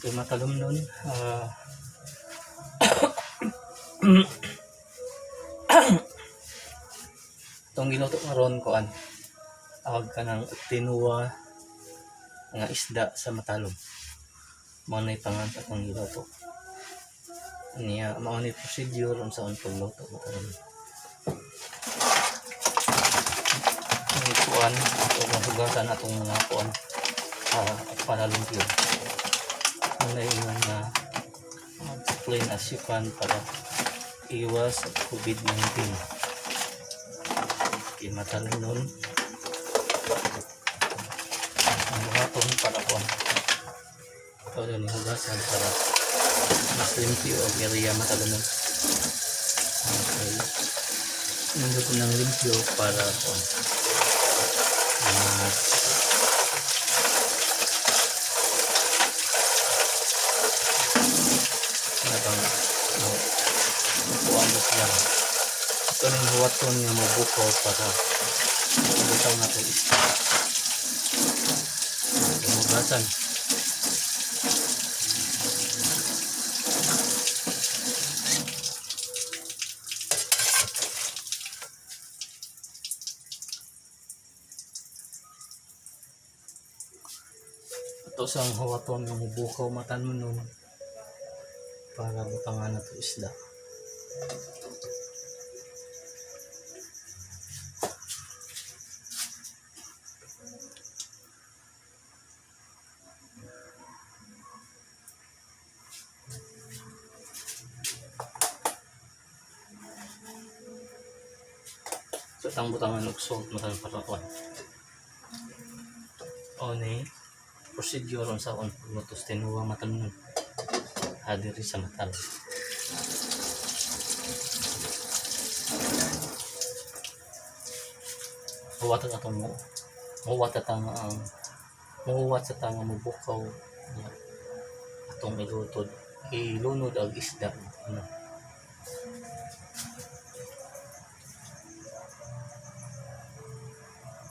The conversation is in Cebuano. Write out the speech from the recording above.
Kay matalom nun. Itong giluto karon kuan. Tawag ka ng tinuwa nga isda sa matalom. Mao na pangan sa atong giluto. Niya mao ni procedure unsaon pagluto matalom. Ang kuan ato hugasan atong mga kuan para lumpio. Mao na ingon nga clean as you can para iwas sa COVID-19. Kay matalom nun. Ang buhaton para kuan. Ito ni hugasan para mas limpyo ang area matalom nun. Okay. Nindot ng limpyo para kuan. Mas nabang no, kuan mo sila. Ito ning huwaton nga mobukaw para butang nato isda. Hugasan. Ito sang huwaton nga mobukaw matan nun para butangan nato isda. So itang butangan og salt matan para kuan. O ni procedure unsa on pagluto sa tinuwa matan nun. Diri sa matal. Huwat ang atong mo. Huwat at ang muhuwat sa tanga mubukaw niya. Atong ilutod. Ilunod ang isda. Ano.